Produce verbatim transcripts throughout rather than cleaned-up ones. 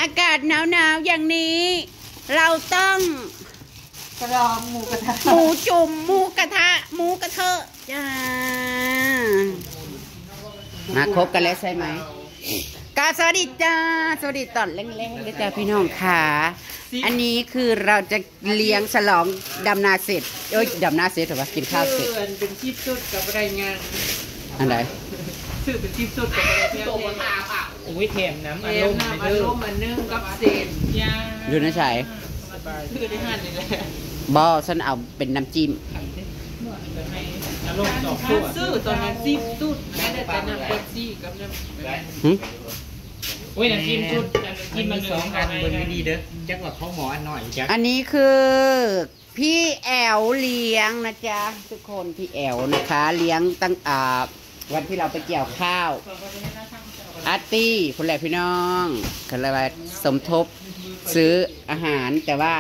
อากาศหนาวๆอย่างนี้ เราต้อง กระดองหมูกระทะ หมูจุ่มหมูกระทะหมูกระเทอะจ้า มาคบกันแล้วใช่ไหม กาสวัสดีจ้า สวัสดีตอนแรงๆด้วยจ้าพี่น้องค่ะ อันนี้คือเราจะเลี้ยงฉลองดำนาเสร็จ เอ้ยดำนาเสร็จหรือว่ากินข้าวเสร็จ เพื่อนเป็นคลิปสุดกับรายงาน อันไหน ชื่อเป็นคลิปสุดกับรายงาน โอ้ยแถมน้ำ แถ อาร ม มณ์ น้ำ ไป อาร เด้อ มณ์อันหนึงกับเส้น ยา อยู่ในใส ชื่อได้หันนี่แหละ บอฉันเอาเป็นน้ำจิ้ม อารมณ์สอง ชื่ ตั อ ว ชื่อตอนนั้นคลิปสุดนะแต่น้ำเป๊ปซี่กับน้ำ หึ โอ้ยน้ำจิ้มชุดน้ำจิ้มมัน มีสองอันบนนี้ดีเด้อจักว่าเขาหมออันหน่อยจัก อันนี้คือพี่แอลเลี้ยงนะจ๊ะ ทุกคนพี่แอลนะคะ เลี้ยงตั้งอ่าวันที่เราไปเกี่ยวข้าวอาร์ตี้คนแหละพี่น้องก็เลยว่าสมทบซื้ออาหารแต่ว่า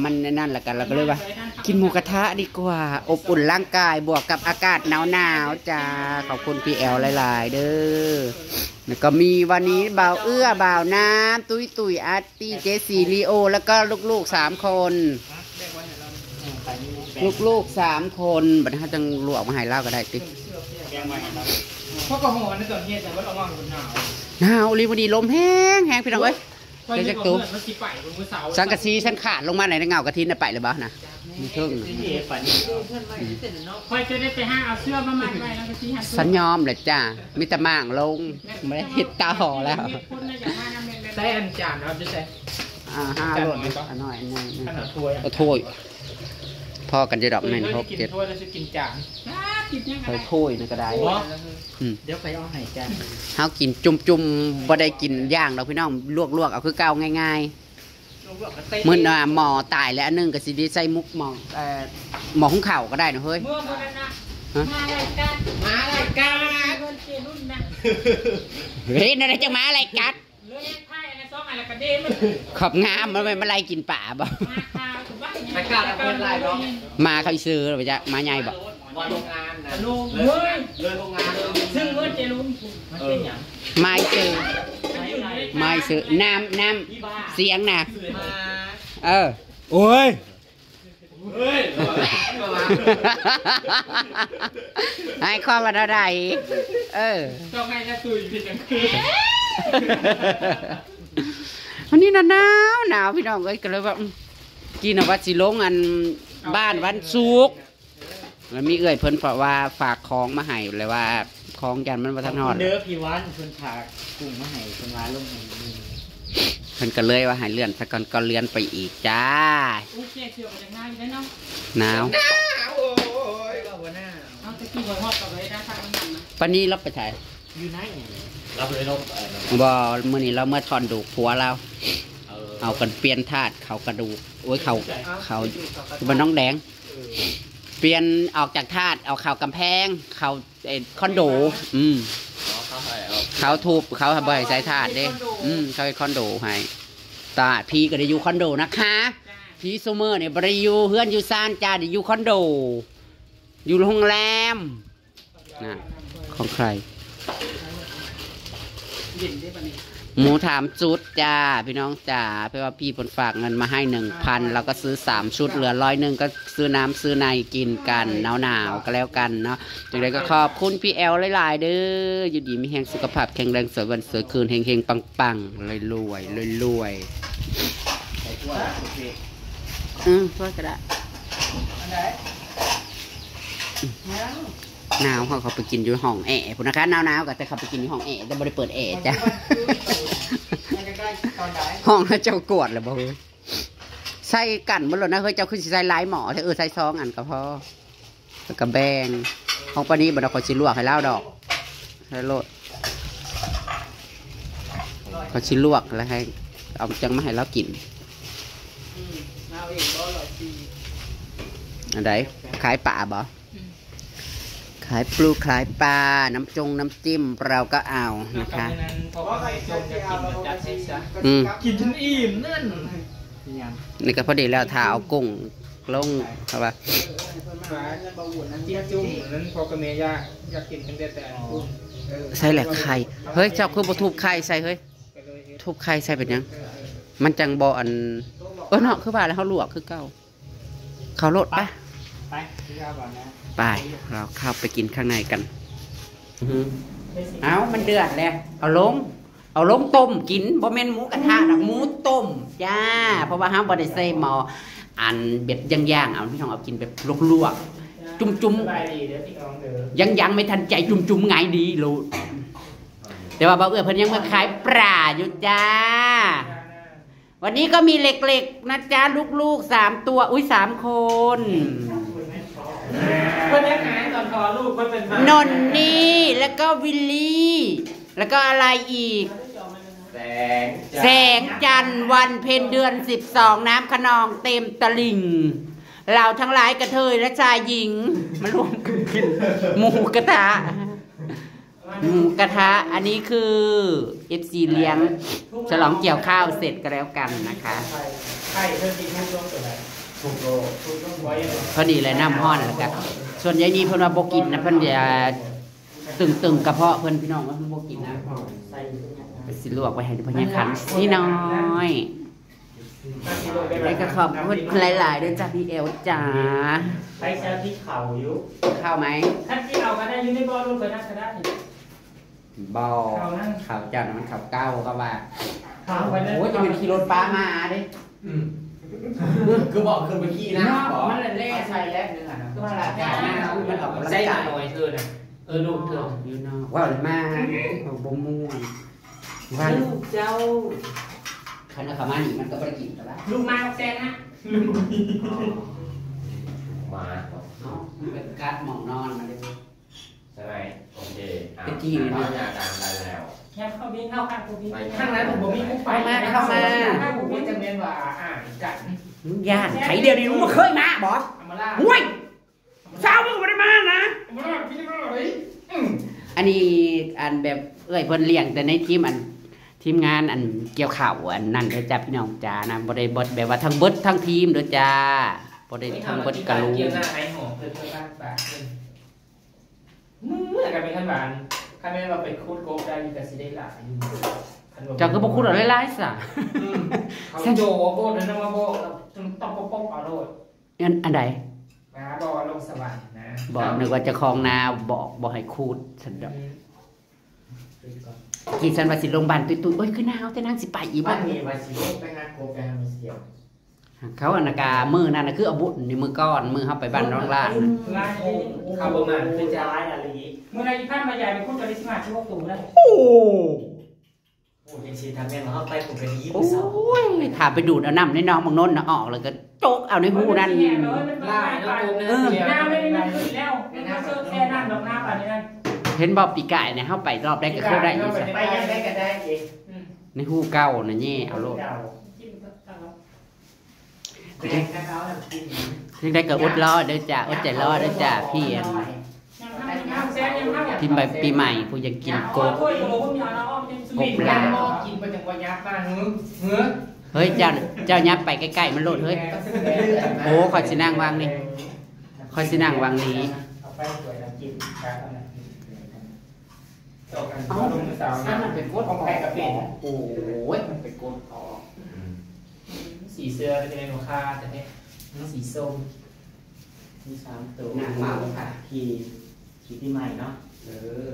มันนั่นแหละกันเราก็เลยว่า กินหมูกระทะดีกว่า อบอุ่นร่างกายบวกกับอากาศหนาวๆจ้า ขอบคุณพี่แอลหลายๆเด้อ แล้วก็มีวันนี้บ่าวเอื้อบ่าวน้ำตุ้ยตุ้ยอาร์ตี้เจซีลีโอ แล้วก็ลูกๆสามคน ลูกๆสามคนบัดนี้เขาจังลวกมาให้เล่าก็ได้ติ เพราะกระหอนในตอนเย็นแต่ว่าระวังคนหนาว หนาวอีหลีวันนี้ลมแห้งแห้งพี่น้องเอ้ย คอยนึกว่าเพื่อนมันสิไปบนมือเสา สังกะสีฉันขาดลงมาในเงากระถินน่ะไปเลยบ่นะมีเทิง ที่เอฝัน คอยจะได้ไปห้างเอาเสื้อมามัดไว้แล้วกะสีหัน สัญยอมเลยจ้ามีแต่ม่างลงไม่ได้เห็ดต่อแล้ว ใส่อันจานครับจะใส่ อ่าห้าโลดอันน้อยอันน้อย ขนาดถ้วย เอาถ้วยพอกันจะดอกหนึ่งหกเจ็ด ถ้วยแล้วจะกินจาน เอาถ้วยนี่ก็ได้ บอ อืม เดี๋ยวไปเอาให้จ้า เฮากินจุ่มๆบ่ได้กินย่างดอกพี่น้องลวกๆเอาคือเก่าง่ายๆมื้อหน้าหม้อตายแล้วอันหนึงก็สิได้ใส่มุกหม้อเอ่อหม้อหุงข้าวก็ได้นะเฮ้ย เมื่อวันนั้นนะ ฮะ มารายการมารายการ เพื่อนเจรุ่นนะ เฮ้ยนั่นจะมาอะไรกัด เรื่องไพ่นะซ้อมอะไรกระเดมัน ขอบงามมันไม่มาไล่กินป่าบ่ มาคาวถือว่าอย่าง ไปกล้าเอาเพื่อนไล่เนาะ มาเขาอีซื้อไปจ้ะมาใหญ่บ่ บอลโรงงานนะ ลูกเฮ้ย เลยโรงงานเลย ซึ่งเพื่อนเจรุ่นคุณมันเป็นอย่าง ไม่ซื้อ มันอยู่ใน ไม่ซื้อน้ำน้ำเสียงนะ มา เออ โอ้ย เฮ้ย ให้ความว่าเท่าใดเออ ต้องให้น้าตุยผิดกันคือ วันนี้นะหนาวหนาวพี่น้องเอ้ยก็เลยว่าอืมกินเอาว่าสิลงอันบ้านวันศุกร์แล้วมีเอื้อยเพิ่นเพราะว่าฝากของมาให้เลยว่าของยันมันบ่ทันฮอด เด้อพี่วันเพิ่นพากุ้งมาให้เพิ่นว่าลงให้นี่ เพิ่นก็เลยว่าให้เลื่อนซะก่อนก็เลื่อนไปอีกจ้า โอเคเชื่อมาจากหน้าอยู่แล้วเนาะ หนาว โอ้ยว่าหัวหน้า เอาตะกี้หอยหอดกับไว้ด้านข้างมันนะ ปานนี้เราไปไส อยู่ไหนรับเลยเนาะ บ่มื้อนี้เราเมื่อถอนดูกผัวเรา เออ เอากันเปลี่ยนธาตุเขากระดูกโอ้ยเขาเขาบ้านน้องแดง เปลี่ยนออกจากธาตุเอาเขากำแพงเขาเอ่อคอนโด อืม เขาให้เอา เขาทุบเขาบ่ให้ใช้ธาตุเด้ อืมเขาให้คอนโดให้ตาพี่ก็ได้อยู่คอนโดนะคะพี่ซูเมอร์เนี่ยบ่ได้อยู่เฮือนอยู่ซานจ้าได้อยู่คอนโด อยู่โรงแรมนะของใคร หมูถามจุดจ้าพี่น้องจ้าเพราะว่าพี่เพิ่นฝากเงินมาให้หนึ่งพันเราก็ซื้อสามชุดเหลือร้อยหนึ่งก็ซื้อน้ำซื้อในกินกันหนาวหนาวๆก็แล้วกันเนาะจังใดก็ขอบคุณพี่แอลหลายๆเด้ออยู่ดีมีแฮงสุขภาพแข็งแรงสวยวันสวยคืนเฮงเฮงปังปังรวยรวยรวยรวย ใส่ถ้วยโอเค อืมถ้วยก็ได้ อันไหน หนาวเขาเขาไปกินอยู่ห้องแอร์พุ้นนะคะหนาวหนาวก็แต่เขาไปกินอยู่ห้องแอร์แต่บ่ได้เปิดแอร์จ้ะ มันจะได้ตอนไหน ห้องให้เจ้ากวดเลยบ่เฮ้ยใส่กันบ่เลยนะเฮ้ยเจ้าคือสิใส่หลายหม้อเถอะเออใส่สองอันก็พอแล้วก็แบ่งของปานนี้บ่ได้ขอยสิลวกให้ลาวดอกให้โลดขอยสิลวกแล้วให้เอาจังมาให้ลาวกิน อืมเอาเองก็อร่อยดี อันใดขายปลาบ่ขายปลูขายปลาน้ำจงน้ำจิ้มเราก็เอานะคะ เพราะว่าใครจนจะกินมันจัดสิซะ อืม กินจนอิ่มนั่นยัง นี่ก็พอดีแล้วถ้าเอากุ้งลงเขาว่า ปลาจิ้มจุ่มนั้นพอกับเมย่าอยากกินตั้งแต่แต่อันกุ้ง ใส่แหละไข่เฮ้ยเจ้าคือบ่ทุบไข่ใส่เฮ้ย ก็เลยเฮ็ด ทุบไข่ใส่เป็นหยัง มันจังบ่อัน เออเนาะ คือว่าแล้วเฮาลวกคือเก่า เข้าโลดปะ ไป ไป เราเข้าไปกินข้างในกัน อือหือ เอ้า มันเดือดแล้ว เอาลง เอาลงต้มกิน บ่แม่นหมูกระทะดอก หมูต้มจ้า เพราะว่าเฮาบ่ได้ใส่หม้อ อันแบบย่างๆ เอา พี่น้องเอากินแบบลวกๆ จุ่มๆ สบายดีเด้อพี่น้องเด้อ ยังๆ ไม่ทันใจ จุ่มๆ ไงดีโลด แต่ว่าบ่าวเอื้อเพิ่นยังมาขายปลาอยู่จ้า วันนี้ก็มีเล็กๆ นะจ๊ะ ลูกๆ สามตัว อุ๊ย สามคน เพิ่นยังไงตอนคลอดลูกเพิ่นเป็นมา นนนี่ แล้วก็วิลลี่ แล้วก็อะไรอีก แสงจันทร์ แสงจันทร์ วันเพ็ญเดือนสิบสอง น้ำคะนองเต็มตลิ่ง เราทั้งหลายกระเทยและชายหญิง มารวมกันกินหมูกระทะ หมูกระทะ อันนี้คือ เอฟซี เลี้ยง ฉลองเกี่ยวข้าวเสร็จก็แล้วกันนะคะ ไข่เพิ่นสิทุบลงตัวใด ทุบโลด ทุบลงไว้ พอดีเลยน้ำฮ้อนแล้วก็ ส่วนยายนี่เพิ่นว่าบ่กินนะ เพิ่นจะตึงๆ กระเพาะเพิ่นพี่น้องว่าเพิ่นบ่กินนะ ไปสิลวกไว้ให้พญาคันนิดหน่อย แล้วก็ขอบคุณหลายๆ ด้วยจ้าพี่แอลจ๋า ไปแซวที่เขาอยู่ ข้าวไหม คันที่เอาก็ได้อยู่ในบ่อลูกไปนั่งก็ได้ บ่อ ข้าวนั่น ข้าวเจ้าน่ะมันข้าวเก่าก็ว่า ข้าวไปเลย โอ้ย จะเป็นขี่รถป้ามาเด้ อืม คือบอกคือไปขี่นะ เนาะ บอก มันแล่ใส่แล้วนึงอะนะ คือว่าหลักการนะ มันออกกำลังกาย ใส่หน่อยเธอนะ เออ ลูกเธอ อยู่นอก ว่าเลยมา บ่ม่วน ว่า ลูกเจ้า คันเอาเข้ามานี่มันก็บ่ได้กินแล้วล่ะ ลูกมาแซงนะ มา เอ้า มันเป็นการ์ดหมองนอนมันเลย ใช่ไหม โอเค อ่ะ เป็นที่เลยนะ เข้ายาตามได้แล้ว ยังเข้าวิ่งเข้าข้างกูวิ่ง ไป ข้างนั้นผมบ่มีกูไป เข้ามา เข้ามา ข้างกูวิ่งจังแม่นว่าอ่านกัน มึงย่านไผเดียวนี่ มึงบ่เคยมาบ่ เอามาล่า ห่วย เช้ามึงบ่ได้มานะ เอามาล่าพี่มาล่าเลย อืม อันนี้อันแบบเอื้อยเพิ่นเลี้ยงแต่ในทีมอัน ทีมงานอันเกี่ยวข้าวอันนั่นเด้อจ้าพี่น้องจ้านะ บ่ได้เบิดแบบว่าทั้งเบิดทั้งทีมเด้อจ้า บ่ได้ทั้งเบิดกะลู เกี่ยวหน้าไอ้หอมเพิ่นเพิ่นบ้านปากเพิ่น เมื่อกันเป็นขั้นบาน คันแม่นว่าไปขุดกบได้นี่ก็สิได้หลายอยู่ คันว่า เจ้าก็บ่ขุดเอาหลายๆซะ อืม เขาโจโบดนั่นนะว่าโบด ต้องปกปกเอาโลด อัน อันใด นะ บอกว่าลงสวรรค์นะ บอก นึกว่าเจ้าของนาบอก บอกให้ขุดซั่นดอก อืม กินซั่นว่าสิลงบ้านตุ้ยๆ โอ้ย คือหนาวแต่นางสิไปอีก บ้าน บ่ นี้ว่าสิลงไปหากบไปหาหมูเสียว เขาอันนากามื้อนั้นน่ะคือเอาบุญนี่มื้อก่อน มื้อเฮาไปบ้านน้องลาดน่ะ ลาดนี่ เขาบ่มาคือจะ ร้ายอะไรอีก มื้อใดอีพันมายายไปพูดกับลิสมาชิวกตูแล้ว โอ้ โอ้ ยังสิทำแม่นว่าเฮาไปผมก็ดี โอ้ย ถ้าไปดูดเอาน้ำในหนองบักนนท์น่ะออก แล้วก็โจกเอาในหูนั่น ลาดเนาะ เออ น้ำไม่ได้มันขึ้นแล้ว มันก็เซิร์ฟแค่น้ำดอกน้ำปานนี้นั่น เห็นบ่ปีกายเนี่ย เฮาไปรอบใดก็คือได้อยู่ซะ ไปยังไดก็ได้เอง อืม ในหูเก่าน่ะแย่เอาโลด เก่า แม่นก็เอาน้ำจิ้ม จั่งใดก็อดรอเด้อจ้า อดใจรอเด้อจ้า พี่อัน ยังทำยังทำแซ่บยังทำ ที่ไปปีใหม่ผู้อยากกินกบ กบลาว กินไปจังบ่ยับมาหือหือ เฮ้ย เจ้า เจ้ายับไปใกล้ๆมันโลดเฮ้ย โอ้ ข้อยสินั่งวางนี่ ข้อยสินั่งวางนี้ เอาไปสวยน้ำจิ้มครับ เอ้า อันนั้นเป็นกดออก ของใครกะปิ โอ้ย มันเป็นกดออก อืม สีเสื้อเป็นยังไงหนูค่าแต่เนี่ย มันสีส้ม มีสามตัว นางเมาค่ะ ขี่ ขี่ที่ใหม่เนาะ เออ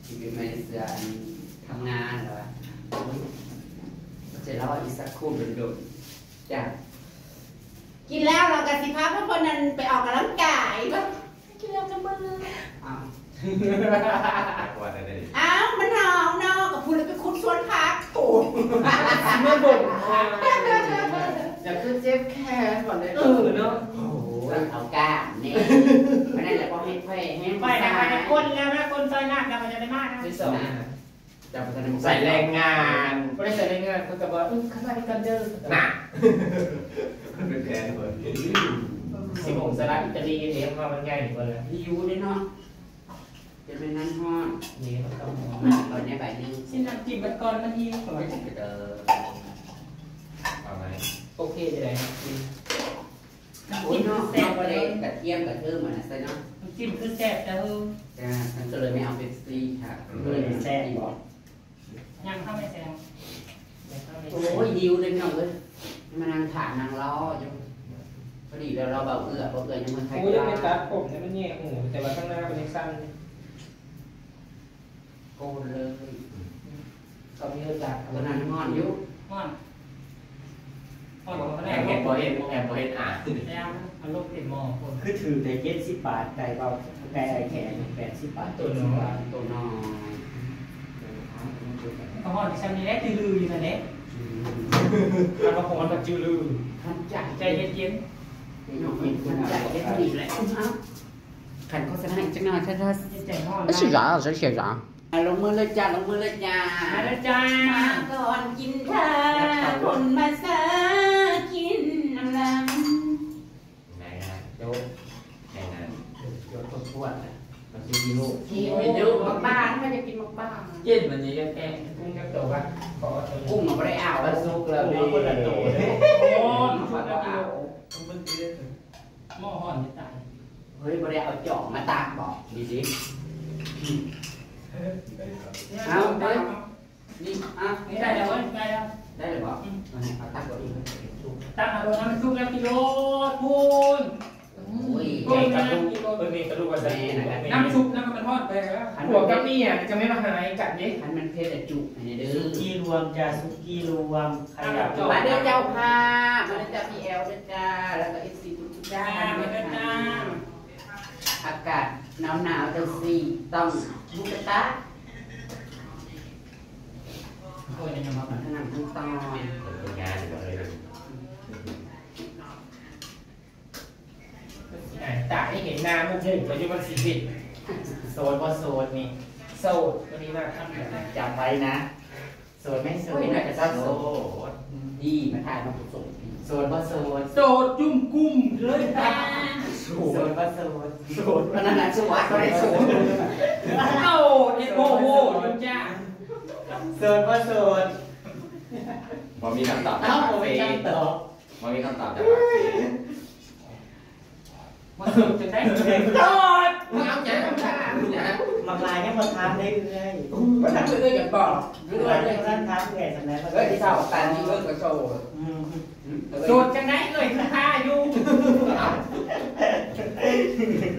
ขี่เป็นไม้เสื้ออันทำงานเหรอวะ โอ้ย จะรออีกสักครู่โดนๆจ้ะ กินแล้วเราก็สิพาเพื่อนๆนั้นไปออกกำลังกายเนาะ กินแล้วกันเบิ่ง อ้าว ว่าได้เลย อ้าว มันหนาวเนาะ กับพูดแล้วไปขุดสวนผัก โอ้ ไม่บ่น อย่าคือเจ็บแขนก่อนเลย เออเนาะ โอ้ย เอาก้านนี่ ไม่ได้แล้วก็ให้แขวะให้ ไปนะ ไปนะ คนแล้วนะ คนซอยหนักนะ มันจะได้มากนะ ที่สองนะ จับไปทาง ใส่แรงงาน บ่ได้ใส่แรงงาน เขาก็บอก อืม เข้ามาที่กันเด้อ น่ะ มันเป็นแผนเพิ่น สิบองศาอิตาลีเนี่ย เพราะมันง่ายกว่าเลย หิวเด้เนาะ จะเป็นน้ำฮ้อน นี่มันก็ฮ้อน มันก่อนเนี่ยใบหนึ่ง สิน้ำจิ้มมันก่อน มันหิวก่อน เออ เอาไหม โอเคจะได้น้ำจิ้ม โอ้ยเนาะ เราก็เลยกระเทียมกระเทียมมันนะใส่เนาะ น้ำจิ้มคือแซ่บเด้อ จ้า ฉันก็เลยไม่เอาเป๊ปซี่ค่ะ เออ แซ่บบ่ ยังเข้าไปแซ่บ หิวเลยพี่น้องเอ้ย มานั่งถ่านั่งรออยู่ พอดีแล้วเราเบาเอื้อเบาเอื้อยังมันไทย กูยังไปตัดผมเนี่ยมันแย่หูแต่ว่าข้างหน้ามันยังสั้น โกนเลย ก็มีเอื้อจากตอนนั้นงอนอยู่ ฮ้อนฮ้อนบ่ แอ ได้ บเห็นบ่เห็นแอบบ่เห็นอ่ะ แอมเอาลบเต็มหม้อคน คือถือแต่เจ็ดสิบบาทไก่เบาไก่ไอ้แขนแปดสิบบาท ตัวน้อย ตัวน้อย ก็ฮ้อนที่ซ้ำนี่แหละจือลืออยู่นั่นแหละมันก็คงมันก็จือลือ ท่านใจ ใจเย็น น้องท่านใจได้ดีแหละ ๆเอ้า ขันโฆษณาอีกจังหน่อยถ้าถ้า ใจฮ้อน 那是啥？这写啥？ อ่ะลงมือเลยจ้าลงมือเลยจ้า มาแล้วจ้า มาก่อนกินข้าวคนมาซากินน้ำลัง ไหนนะโจ๊กไหนนะ ยกทบทวนนะมันซื้อกิโล หิวหิวมากบ้านไม่จะกินมากบ้าน เย็นวันนี้ก็แกงกุ้งกับตัวว่าขอเอาตัว กุ้งมันไม่ได้เอา วันซุกแล้ว กุ้ง ดี มันคนละตัว โอ้ยมันชุดแล้วกิโล มึงเยอะ หม้อฮ้อนจะตาย เฮ้ยไม่ได้เอาจ่องมาตากบอกดีสิ เอาไป นี่อ่ะ นี่ได้แล้วเว้ยได้แล้ว ได้เลยบอกเอาเนี่ยเอาตักก่อนอีก ตั้งเอาโดนน้ำซุปแล้วกิโลพูน โอ้ย พูนนะกิโล เออมีกระดูกกระดูก น้ำซุปนะมันทอดไปแล้ว หัวกะปิอ่ะจะไม่มาหายกัดดิ ขันมันเผ็ดอะจุอันนี้เด้อ ซุกี้รวมจ้าซุกี้รวมขยับ มาเด้อเจ้าค่ะมาเด้อเจ้าพี่แอลเด้อจ้าแล้วก็เอฟซีทุกๆ จ้า ท่าน มา เด้อ เด้อ ค่ะ จ้า อากาศหนาวหนาวๆจังสี่ต้องมุกตะ โอ้ยยังมา ทั้งนั่งทั้งตอน งานอยู่เลย จ่ายให้เห็นหน้ามุกหนึ่งไปที่มันสีผิดโสดว่าโสดนี่โสดวันนี้มาทำแบบ จำไว้นะโสดไม่โสด โอ้ยน่าจะ ก็ โส โส ดดีมาถ่ายมาผสม โสดว่าโสด โสดจุ่มกุ้มเลยจ้า โสดว่าโสด โสดอันนั้นน่ะโสดก็ได้โสด โอ้เอ็ดโอ้โหจุ่มจ้า โสดว่าโสด บ่มีคำตอบ เอ้าผมไม่ใช่ตอบ บ่มีคำตอบจากปากเสียง มาสุดจะได้ โสดมึงเอาหยังมาถ่ายนะ มักลายยังมาทานได้เรื่อย มาทำเรื่อยๆอย่างบอก เรื่ เรื่ อ อย ย เรื่อยท่านทานแก่สำนัก ๆเฮ้ยที่เศร้าแต่นี่เลิกกับโสด อืม โสดจะได้เลยคือท่าอยู่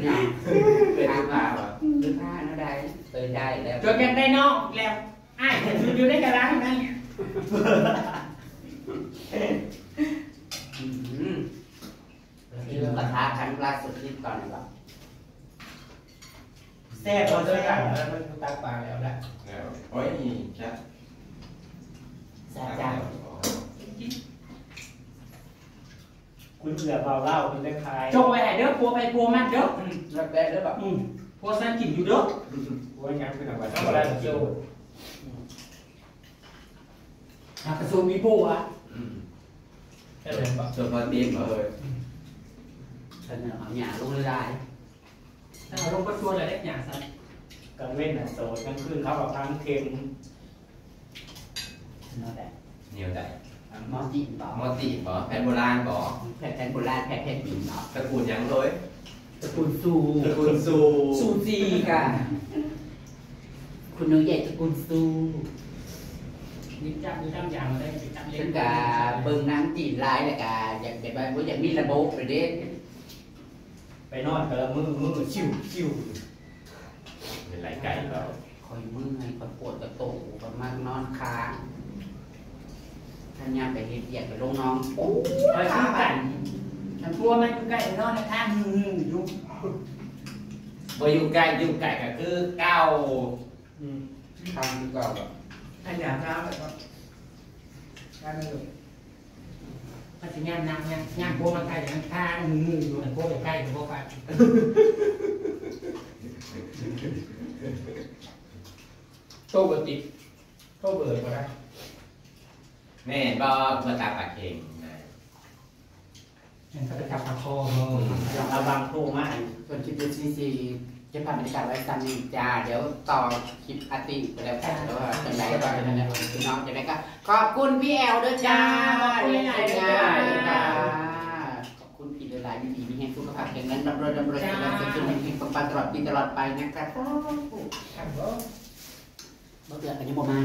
เนี่ยเป็นผ้าแบบเป็นผ้าเนาะได้เออได้แล้ว จนยังได้นอกแล้วอ้ายอยู่ในกระดาษนั่น อืมกินหมูกระทะครั้งล่าสุดที่ตอนไหนวะ แซ่บพอด้วยกัน แล้วมันตักปลาแล้วแหละ โอ้ยนี่จ้ะ แซ่บจัง คุณเสือเบาเล่าคุณได้คลาย จงไว้ให้เด้อผัวไปผัวมันเด้อ อืมแล้วแซ่บแล้วแบบ อืมผัวสันกินอยู่เด้อ โอ้ยยังเป็นอะไร ทำอะไรกับโซ่ หากระทรวงมีผัว อืม แค่ไหนปะ ส่วนพอตีนเออ ฉันเนี่ยเอาหยาลงเลยได้ แต่ลงก็ชวนอะไรเล็กอย่างสัน กลางเว้นน่ะโสดกลางคืนเขาแบบพังเค็ม นั่นแหละ เหนียวได้ หมอจีนบอก หมอตีนบ่แผนโบราณบ่ แผนแผนโบราณแผนแผนจีนบอก ตระกูลหยังเลย ตระกูลซู ตระกูลซู ซูจีค่ะ คุณหนูใหญ่ตระกูลซู มีจับมีจับอย่างอะไรมีจับเล็ ซึ่ ก งกะเบิ่งหนังจีนหลายแล้วกะอยากอยากว่าอยากมีระบบเลยเด้ ไปนอนกะละมือมือชิวชิว เป็นไรไก่เรา คอยเมื่อยคอยปวดกระโตกคอยมากนอนค้างท่านยามไปเฮ็ดเวียกไปลงน้องโอ้ คอยซื้อกันมันกลัวมันอยู่ใกล้นอนในท่ามืออยู่ บ่อยู่ใกล้อยู่ไกลก็คือเก่า อืม ทางที่เก่าแบบ ขยันเท้าแบบว่าได้ไม่หยุดมันจะย่างนั่งย่างย่างพวกมันใกล้ย่างท่ามืออยู่มันพวกใกล้พวกไป โชคปกติโชคเบิร์ดมาได้ แม่นบ่เพื่อตาปากเข่งนะ มันก็ไปจับปลาคอเนาะ อย่างระวังโทรมาอัน ส่วนคลิปเอฟซีซีจะผ่านบรรยากาศไว้ซ้ำนี้จ้า เดี๋ยวต่อคลิปอาทิตย์ไปแล้วกันแล้วว่าจังใดก็เป็นอะไรพี่น้องจังใดก็ขอบคุณพี่แอลด้วยจ้า ขอบคุณหลายๆ จ้าขอบคุณพี่หลายๆดีๆมีแห่งสุขภาพแข็งแรงร่ำรวยร่ำรวย จ้า สุขภาพสุขภาพแข็งแรงปังๆตลอดปีตลอดไปนะครับ ครับผม บ่เกิดกันยังบ่มา